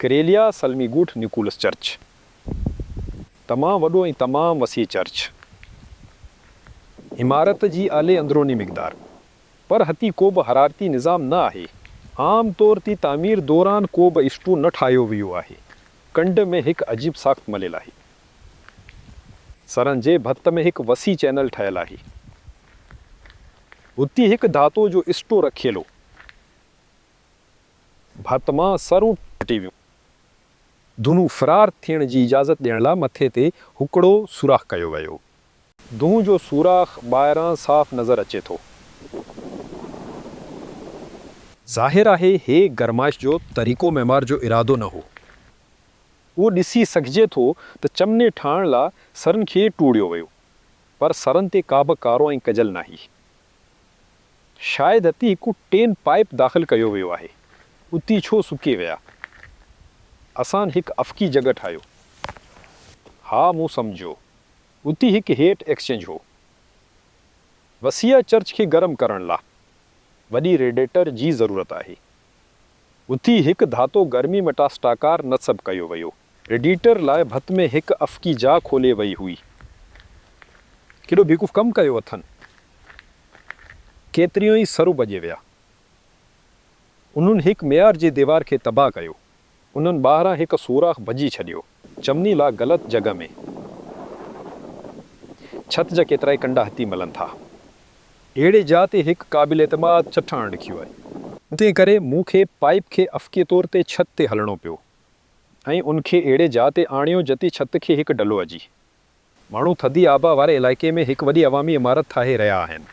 ڪريليا سلمي ڳوٺ Nicholas church. تمام وڏو ۽ تمام وسيع چرچ. عمارت جي اعلي اندروني مقدار. پر ھتي ڪوبه حرارتي نظام نه آھي. عام طور تي تعمير دوران ڪوبه اسٽو نه ٺاھيو ويو آھي. ڪنڊ ۾ ھڪ عجيب ساخت مليل آھي. سرن جي ڀت ۾ ھڪ وسيع چينل ٺھيل آھي. اتي ھڪ ڌاتو جو اسٽو رکيل ھو. ڀت مان سرون ٽٽي ويون. دونھون فرار ٿيڻ جي اجازت ڏيڻ لاء مٿي تي ھڪڙو سوراخ ڪيو ويو. دونھون جو سوراخ ٻاهران صاف نظر اچي ٿو. ظاهر آهي هي گرمائش جو طريقو معمار جو ارادو نه هو. اهو ڏسي سگهجي ٿو ته چمني ٺاهڻ لاء سرن کي ٽوڙيو ويو. پر سرن تي ڪابه ڪارو ۽ ڪجل ناهي. شايد ھتي ھڪ ٽين پائيپ داخل ڪيو ويو آھي. اتي ڇو سڪي ويا؟ اسان ھڪ افقي جڳھ ٺاھيو. ھا مون سمجهيو. اتي ھڪ ھيٽ ايڪسچينج ھو. وسيع چرچ کي گرم ڪرڻ لا وڏي ريڊيٽر جي ضرورت آھي. اتي ھڪ ڌاتو گرمي مٽاسٽاڪار نصب ڪيو ويو. ريڊيٽر لاء ڀت ۾ ھڪ افقي جاء کولي وئي ھئي. ڪيڏو بيوقوف ڪم ڪيو اٿن. ڪيتريون ئي سرون ڀڄي ويا. انهن ھڪ معيار جي ديوار کي تباھ ڪيو. انهن ٻاهران ھڪ سوراخ ڀڄي ڇڏيو. چمني لا غلط جڳھ ۾. ڇت جا ڪيترائي ڪنڊا ھتي ملن ٿا. اھڙي جاء تي ھڪ قابل اعتماد چٽاڻ ڏکيو آھي. تنهن ڪري مون کي پائيپ کي افقي طور تي ڇت تي ھلڻو پيو ۽ ان کي اھڙي جاء تي آڻيو جتي ڇت کي ھڪ ڍلو ھجي. ماڻهو ٿڌي آبهوا واري علائقي ۾ هڪ وڏي عوامي عمارت ٺاهي رهيا آهن،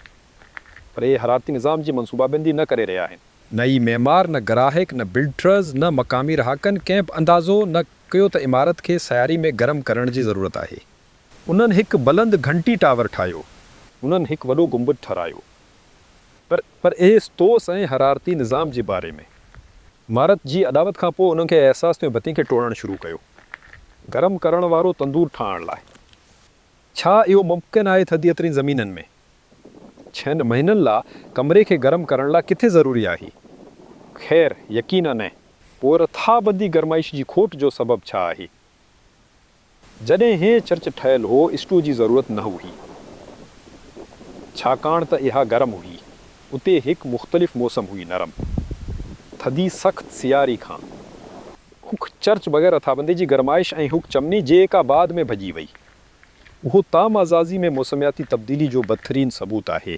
پر اهي حرارتي نظام جي منصوبابندي نه ڪري رهيا آهن. نه ئي معمار، نه گراهڪ، نه بلڊرز، نه مقامي رهاڪن ڪنهن به اندازو نه ڪيو ته عمارت کي سياري ۾ گرم ڪرڻ جي ضرورت آهي. انهن هڪ بلند گهنٽي ٽاور ٺاهيو. انهن هڪ وڏو گنبذ ٺهرايو. پر پر اهي استوس ۽ حرارتي نظام جي باري ۾. عمارت جي اڏاوت کان پوء انهن کي احساس ٿيو ۽ ڀتين کي ٽوڙڻ شروع ڪيو. گرم ڪرڻ وارو تندور ٺاهڻ لاء. ڇا اهو ممڪن آهي ٿڌي ترين زمينن ۾؟ ڇهن مهينن لاء ڪمري کي گرم ڪرڻ لاء ڪٿي ضروري آهي؟ خير، يقينا نه. پوء رٿابندي گرمائش جي کوٽ جو سبب ڇا آهي؟ جڏهن هي چرچ ٺهيل هو، اسٽو جي ضرورت نه هئي، ڇاڪاڻ ته اها گرم هئي. اتي هڪ مختلف موسم هئي نرم، ٿڌي سخت سياري کان. ھڪ چرچ بغير رٿابندي جي گرمائش ۽ ھڪ چمني جيڪا بعد ۾ ڀڄي وئي. اھو طعام آزازي ۾ موسمياتي تبديلي جو بدترين ثبوت آهي.